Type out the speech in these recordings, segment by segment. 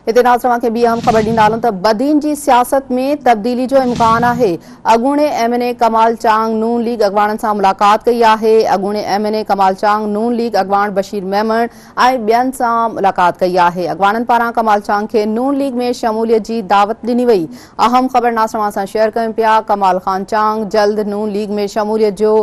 هتي ناظر اوهان کي ٻي اهم خبر ڏيندا هلون ته بدين جي سياست ۾ تبديلي جو امڪان آهي، اڳوڻي M N A Kamal Chang Noon league اڳواڻن سان ملاقات ڪئي آهي، اڳوڻي M N A Kamal Chang Noon league اڳواڻ بشير ميمڻ ۽ ٻين سان ملاقات ڪئي آهي، اڳواڻن پاران ڪمال چانگ کي نون ليگ ۾ شموليت جي دعوت ڏني وئي، اهم خبر ناظر اوهان سان شيئر ڪيون پيا، ڪمال خان چانگ جلد نون ليگ ۾ شموليت جو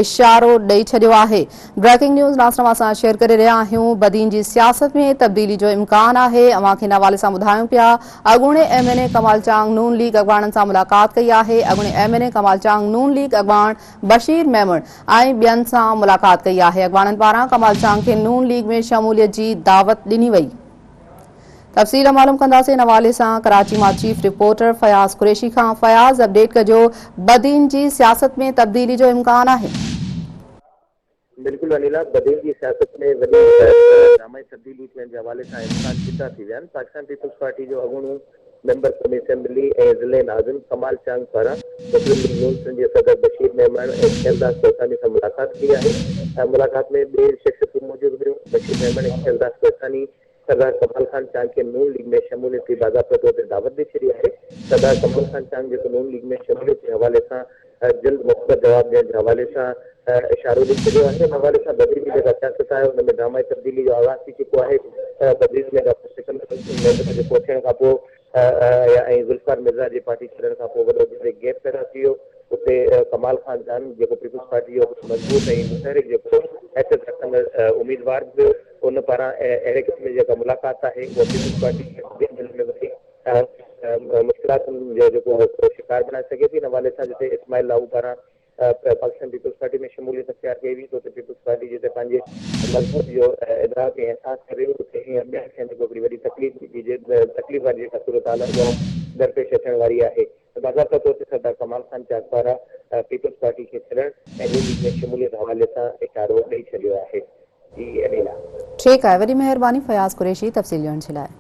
اشارو ڏئي ڇڏيو آهي. بريڪنگ نيوز ناصر اوهان سان شيئر ڪري رهيا آهيون بدين جي سياست ۾ تبديلي جو امڪان آهي اوهان کي ان حوالي سان ٻڌايون پيا اڳوڻي M N A Kamal Chang Noon league اڳواڻن سان ملاقات ڪئي آهي اڳوڻي M N A Kamal Chang Noon league اڳواڻ بشير ميمڻ ۽ ٻين سان ملاقات ڪئي آهي اڳواڻن پاران ڪمال چانگ کي نون ليگ ۾ شموليت جي دعوت ڏني وئي. تفصيل معلوم ڪنداسين ان حوالي سان ڪراچي مان چيف رپورٽر فياض قريشي کان فياض اپڊيٽ ڪجو بدين جي سياست ۾ تبديلي جو امڪان آهي. بلڪل انيلا، بدين جي سياست ۾ وڏي ڊرامائي تبديلي ٿيڻ جي حوالي سان امڪان چٽا ٿي ويا آهن، پاڪستان پيپلز پارٽي جو اڳوڻو ميمبر قومي اسيمبلي ۽ ضلعي ناظم ڪمال چانگ پاران مسلم ليگ نون سنڌ جي صدر بشير ميمڻ ۽ کيلداس ڪوهستاني سان ملاقات ڪئي آهي، ملاقات ۾ ٻي شخصيتون موجود هيون، بشير ميمڻ ۽ کيلداس ڪوهستاني سردار ڪمال خان چانگ کي نون ليگ ۾ شموليت جي باضابطه طور تي دعوت ڏئي ڇڏي آهي. سردار ڪمال خان چانگ جيڪو نون ليگ ۾ شموليت جي حوالي سان جلد مثبت جواب ڏيڻ جي حوالي سان اشارو ڏئي ڇڏيو آهي. ان حوالي سان بدين جي جيڪا سياست آهي ان ۾ ڊرامائي تبديلي جو آغاز ٿي چڪو آهي. بدين ۾ ڊاڪٽر سڪندر ميمڻ جي پهچڻ کانپوء ۽ ذوالفقار مرزا جي پارٽي ڇڏڻ کانپوء وڏو جتي گيپ پيدا ٿي ويو اتي ڪمال خان جان جيڪو پيپلز پارٽي جو هڪ مضبوط ۽ متحرڪ جيڪو حيثيت رکندڙ اميدوار به هيو ان پاران اهڙي قسم جي جيڪا ملاقات آهي اها پيپلز پارٽي کي ٻين ضلعن ۾ وڏي مشڪلاتن جو جيڪو شڪار بڻائي سگهي ٿي ان حوالي سان جتي اسماعيل لاهو پاران پاڪستان پيپلز پارٽي ۾ شموليت اختيار ڪئي وئي ته اتي پيپلز پارٽي جتي پنهنجي مضبوطي جو ادراڪ ۽ احساس ڪري رهي اتي هينئر ٻين کي جيڪو هڪڙي وڏي تڪليف جي تڪليف واري جيڪا صورتحال آهي اها درپيش اچڻ واري آهي ته باضابطه طور تي سردار ڪمال خان چاڪ پارا پيپلز پارٽي کي ڇڏڻ ۽ نون ليگ ۾ شموليت حوالي سان اشارو ڏئي ڇڏيو آهي. جي انيلا. ٺيڪ آهي وڏي مهرباني فياض قريشي تفصيل ڏيڻ جي لاء.